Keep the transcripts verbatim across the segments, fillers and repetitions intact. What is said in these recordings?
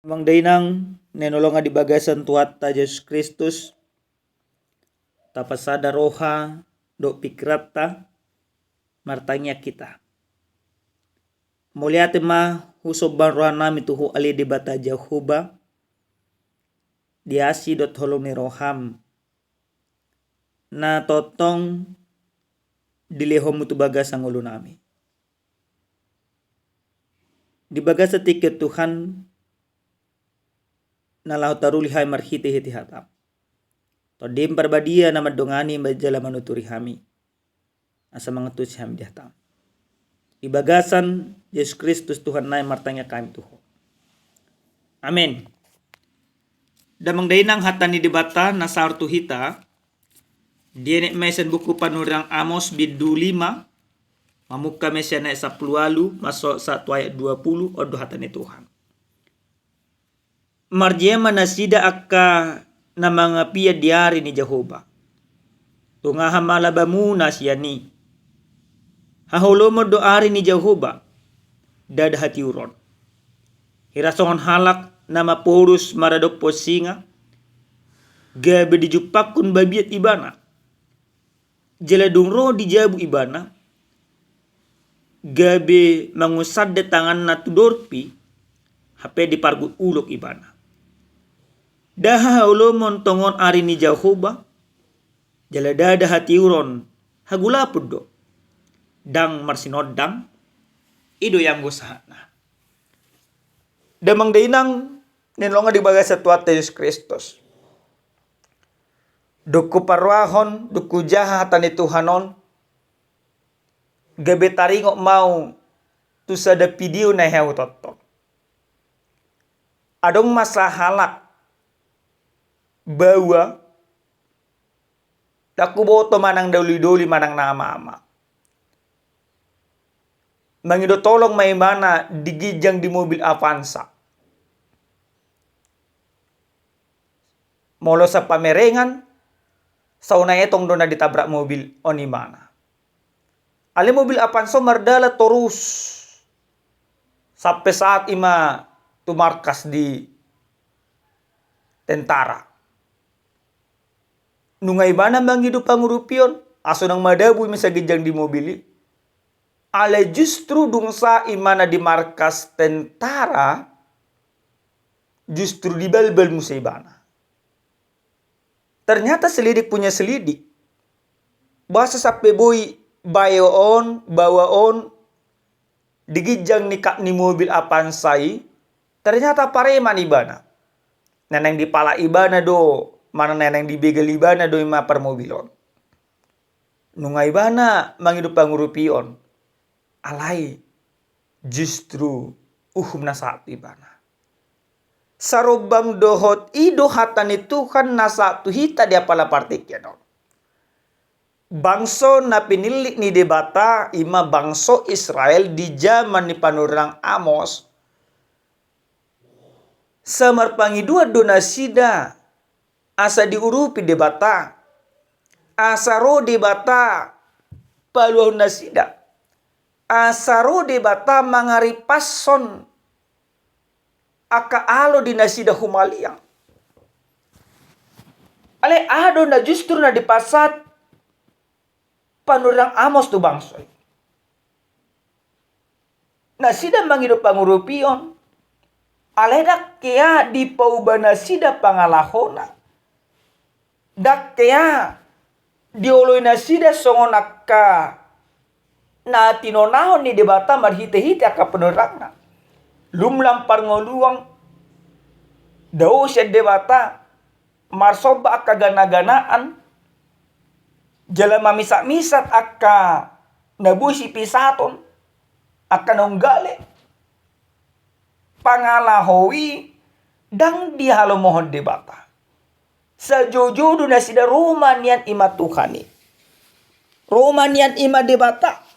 Amang dainang na hinaholongan di bagasan Tuhanta Jesus Kristus, tapasada roha dohot pingkiranta, martangiang hita. Mauliate ma husomba rohanami tu Ho ale Debata Jahowa, di asi dohot holong ni roham, na tongtong dilehonmu tu bagasan ngolunami. Di bagasan tingki on Tuhan, na laho taruli hami marhitehite hatam. Tondim Parbadia na mandongani jala manuturi hami, asa mangantusi hami di hatam. Di bagasan Jesus Kristus Tuhannami martangiang hami tu Ho. Amen. Damang dainang, hata ni Debata na saor tu hita, dienet ma i sian buku Panurirang Amos bindu lima, mamungka ma i sian ayat sampulu ualu, masuk sahat tu ayat dua pulu, on do hata ni Tuhan. Marjea ma nasida angka na mangapian di ari ni Jahowa. Dongahan ma labamuna sian i. Haholomon do ari ni Jahowa, ndada hatiuron. Hira songon halak na maporus maradophon singa, gabe dijumpangkon babiat ibana. Jala dung ro di jabu ibana, gabe mangunsande tanganna tu dorpi, hape dipargut ulok ibana. Ndada haholomon tongon ari ni Jahowa, jala ndada hatiuron, hagulapon do, ndang marsinondang, i do ianggo sahatna. Damang dainang na hinaholongan di bagasan Tuhanta Jesus Kristus. Dung huparrohahon, dung hujaha hata ni Tuhan on, gabe taringot ma au tu sada video na hea hutonton. Adong ma sahalak baoa, ndang huboto manang doli-doli manang na ama-ama, mangido tolong ma ibana di ginjang di mobil Avanza. Molo sapamerengan, saonari etong do na ditabrak mobil on ibana. Alai mobil Avanza on mardalan torus sampe sahat i ma tu markas di tentara. Nunga ibana mangido pangurupion, asa unang madabu i ma sian ginjang di mobil i. Alai justru dung sahat ibana di markas tentara, justru dibalbal muse ibana. Ternyata selidik punya selidik. Boasa sampe boi baoa on, baoa on, di ginjang ni kap ni mobil Avanza i, ternyata pareman ibana. Na naeng dipalak ibana do, manang na naeng dibegal ibana do i ma parmobil on. Nunga ibana mangido pangurupion, alai justru uhum na sahat tu ibana. Sarombang dohot i do hata ni Tuhan na sahat tu hita di apala partingkian on. Bangso na pinillit ni Debata, i ma bangso Israel di jaman ni panurirang Amos, sai marpangidoan do nasida asa diurupi Debata, asa ro Debata paluahon nasida, asa ro Debata mangaripashon angka alo di nasida humaliang. Alai aha do na justru na dipasahat panurirang Amos tu bangso i? Nasida mangido pangurupion, alai ndang hea dipauba nasida pangalahona. Ndang hea dioloi nasida songon angka na tinonahon ni Debata marhitehite angka panurirangna. Lumlam parngoluon, dao sian Debata, marsomba angka ganaganaan, jala mamisatmisat angka na boi sipisaton, angka na umgale. Pangalaho i ndang dihalomohon Debata. Sajoujo do nasida ro ma nian i ma Tuhan i. Ro ma nian i ma Debata.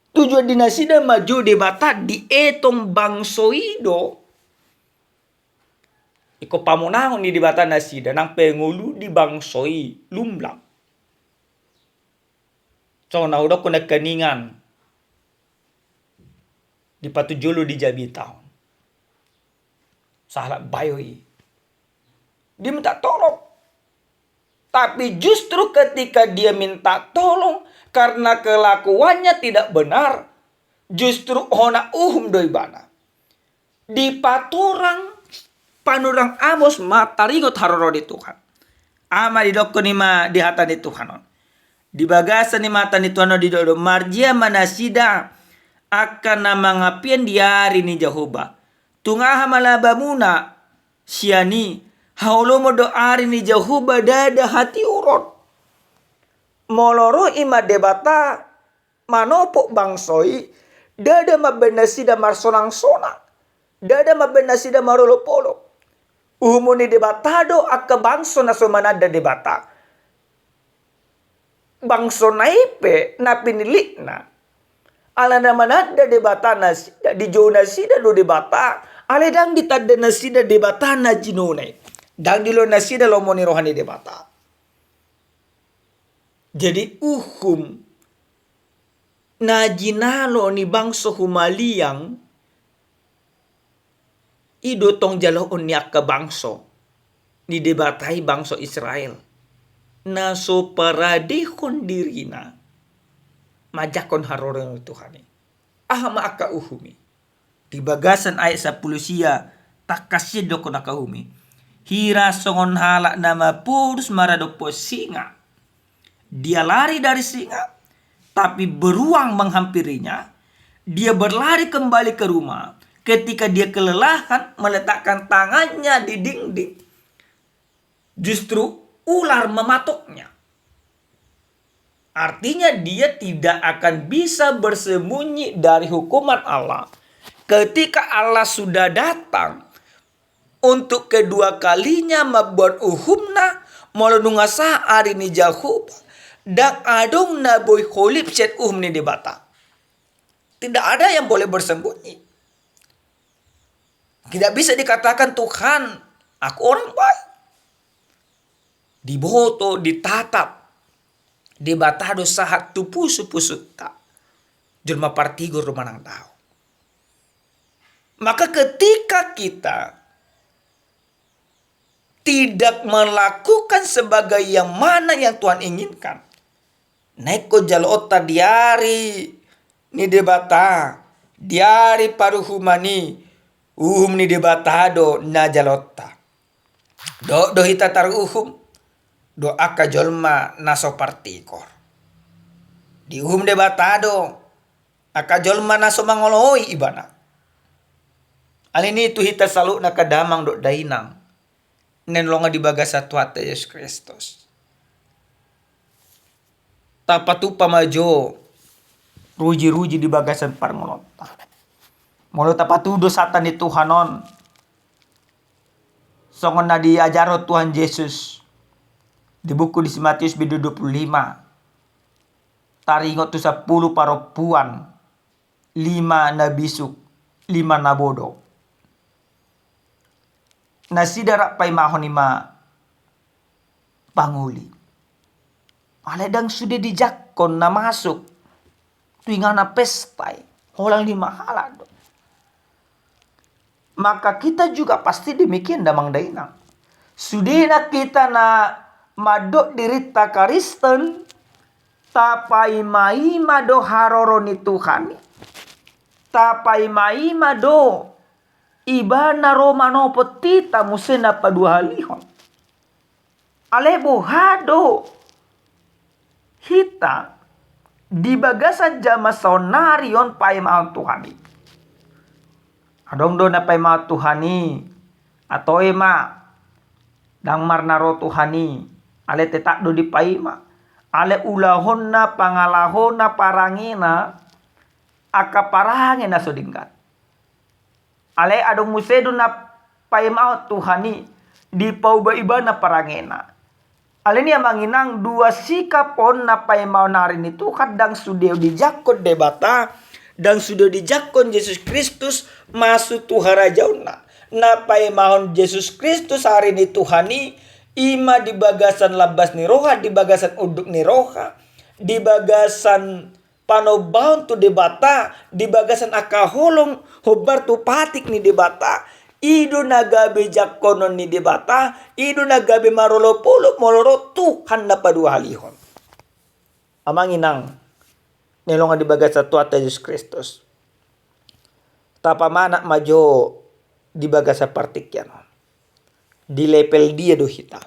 Tujuan di nasida manjou Debata dietong bangso i do ingkon pamonangon ni Debata nasida nang pe ngolu di bangso i lumlam. Songon na hudokkon nangkiningan di patujolo di jamita on. Sahalak bayo i. Dia minta tolong. Tapi justru ketika dia minta tolong, karena kelakuannya tidak benar, justru hona uhum do ibana. Dipatorang panurirang Amos ma taringot haroro ni Tuhan. Aha ma didokkon i ma di hata ni Tuhan on? Di bagasan ni hata ni Tuhan on didok do, marjea ma nasida angka na mangapian di ari ni Jahowa. Tung aha ma labamuna sian i? Haholomon do ari ni Jahowa ndada hatiuron. Molo ro i ma Debata manopot bangso i, ndada mambaen nasida marsonangsonang, ndada mambaen nasida marolopolop. Uhumon ni Debata do angka bangso na so mananda Debata. Bangso na i pe na pinillitna, ala na mananda Debata nasida, dijou nasida do Debata, alai ndang ditanda nasida Debata na jinouna i. Ndang dilehon nasida lomo ni roha ni Debata. Jadi uhum na jinalo ni bangso humaliang, i do tong jaloon ni angka bangso ni Debata i, bangso Israel, na so paradehon dirina manjangkon haroro ni Tuhan i. Aha ma angka uhum i? Di bagasan ayat sampulu sia, tangkas i didokkon angka uhum i. Hira songon halak na mapodus maradophon singa. Dia lari dari singa, tapi beruang menghampirinya. Dia berlari kembali ke rumah. Ketika dia kelelahan, meletakkan tangannya di dinding, justru ular mematoknya. Artinya, dia tidak akan bisa bersembunyi dari hukuman Allah. Ketika Allah sudah datang untuk kedua kalinya mamboan uhumna, molo nunga sahat ari ni Jahowa, ndang adong na boi holip sian uhum ni Debata. Tidak ada yang boleh bersembunyi. Tidak bisa dikatakan, "Tuhan, aku orang baik." Diboto, ditatap Debata do sahat tu pusu-pusunta. Jolma partigor do manang daong. Maka ketika kita tidak melakukan sebagaimana yang Tuhan inginkan, na ingkon jaloonta di ari ni Debata, di ari paruhuman i, uhum ni Debata do na jaloonta. Dok do hita taruhum dohot angka jolma na so partigor. Diuhum Debata do angka jolma na so mangoloi Ibana. Alani i tu hita saluhutna angka damang dohot dainang na hinaholongan di bagasan Tuhanta Jesus Kristus, tapatupa ma jo ruji-ruji di bagasan parngoluonta. Molo tapatudos hata ni Tuhan on, songon na diajarhon Tuhan Jesus di buku ni si Matius bindu dua pulu lima, taringot tu sampulu parompuan, lima na bisuk, lima na bodo. Nasida rap paimahon i ma pangoli. Alai ndang sude dijangkon na masuk tu inganan pesta i, holan lima halak do. Maka kita juga pasti demikian, damang dainang. Sudena hita na mandok dirinta Kristen, tapaima-ima do haroro ni Tuhan i. Tapaima-ima do Ibana ro manopot hita muse na paduahalihon. Alai boha do hita di bagasan jaman saonnari on paimahon Tuhan i? Adong do na paimahon Tuhan i, atoi ma, ndang marna ro Tuhan i, alai tetap do dipaima. Alai ulahonna, pangalahona, parangena, angka parange na so denggan. Alai adong muse do na paimahon Tuhan i, dipauba ibana parangena. Alani i, amang inang, dua sikap on na paimahon ari ni Tuhan, ndang sude dijangkon Debata, ndang sude dijangkon Jesus Kristus masuk tu harajaonna. Na paimahon Jesus Kristus ari ni Tuhan i, i ma di bagasan lambas ni roha, di bagasan unduk ni roha, di bagasan panombaon tu Debata, di bagasan angka holong hombar tu patik ni Debata, I do na gabe jangkonon ni Debata, i do na gabe marolopolop molo ro Tuhan na paduahalihon. Amang inang, na hinaholongan di bagasan Tuhanta Jesus Kristus. Tapamanat ma jo di bagasan partingkian on. Di level dia do hita?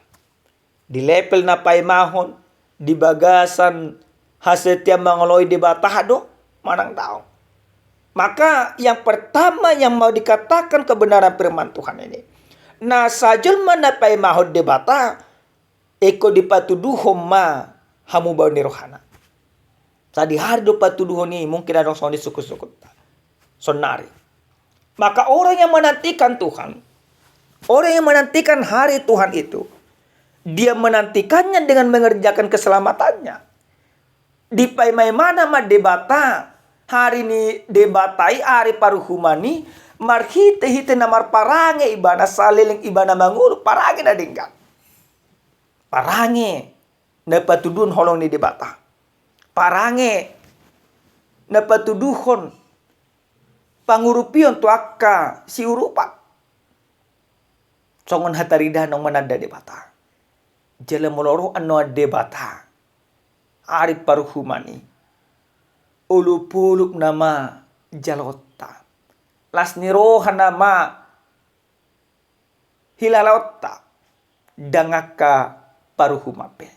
Di level na paimahon di bagasan hasetiaan mangoloi Debata do manang daong? Maka yang pertama yang mau dikatakan kebenaran firman Tuhan ini, na sajolma na paimahon Debata, ingkon dipatuduhon ma hamubaon ni rohana. Sadihari do patuduhon i, mungkin adong songon i sungkun-sungkunta saonari. Maka orang yang menantikan Tuhan, orang yang menantikan hari Tuhan itu, dia menantikannya dengan mengerjakan keselamatannya. Dipaima-imana ma Debata, hari ni Debata i, ari paruhuman i, marhite-hite na marparange ibana saleleng ibana mangolu parange na denggan. Parange na patuduhon holong ni Debata. Parange na patuduhon pangurupion tu angka siurupan. Songon hataridahan naung mananda Debata. Jala molo ro annon Debata, ari paruhuman i, olopolop nama jaloonta. Las ni roha nama hilalaonta, ndang angka paruhuman pe.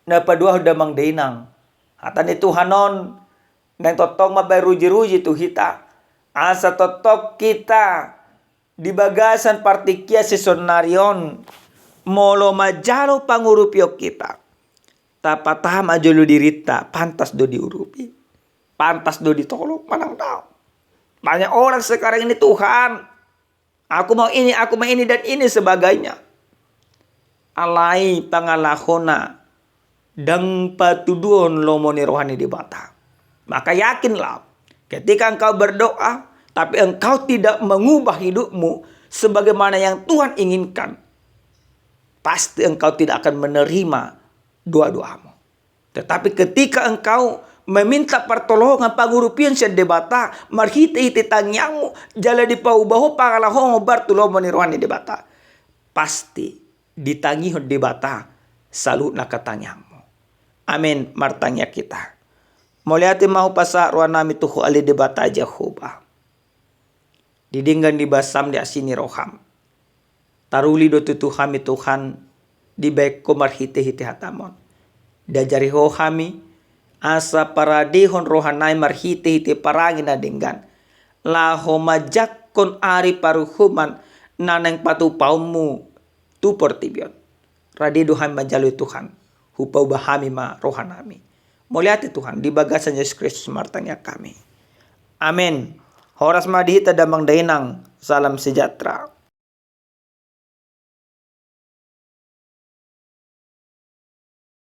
Na paduahon damang dainang, hata ni Tuhan on naeng tongtong mambahen ruji-ruji tu hita, asa tongtong hita di bagasan partingkian sisaonnari on, molo manjalo pangurupion hita, tapataha ma jolo dirinta, pantas do diurupi, pantas do ditolong manang daong? Banyak orang sekarang ini, Tuhan, aku mau ini, aku mau ini, dan ini sebagainya. Alai pangalahona ndang patuduhon lomo ni roha ni Debata. Maka yakinlah, ketika engkau berdoa, tapi engkau tidak mengubah hidupmu sebagaimana yang Tuhan inginkan, pasti engkau tidak akan menerima doa-doamu. Tetapi ketika engkau meminta pertolongan, pangurupion sian Debata marhite-hite tangiangmu, jala dipauba ho pangalahon hombar tu lomo ni roha ni Debata, pasti ditangihon Debata saluhutna angka tangiangmu. Amin. Martangiang hita. Mauliate ma hupasahat rohanami tu Ho ale Debata Jahowa. Di denggan ni basam, di asi ni roham, taruli do tutu hami, Tuhan, dibahen Ho marhite-hite hatam on. Diajari Ho hami asa paradehon rohanami marhite-hite parange na denggan, laho manjangkon ari paruhuman na naeng patupaonmu tu portibi on. Rade do hami manjalo, Tuhan, hupauba hami ma rohanami. Mauliate, Tuhan, di bagasan Jesus Kristus martangiang hami. Amin. Horas ma di hita damang dainang. Salam sejahtera.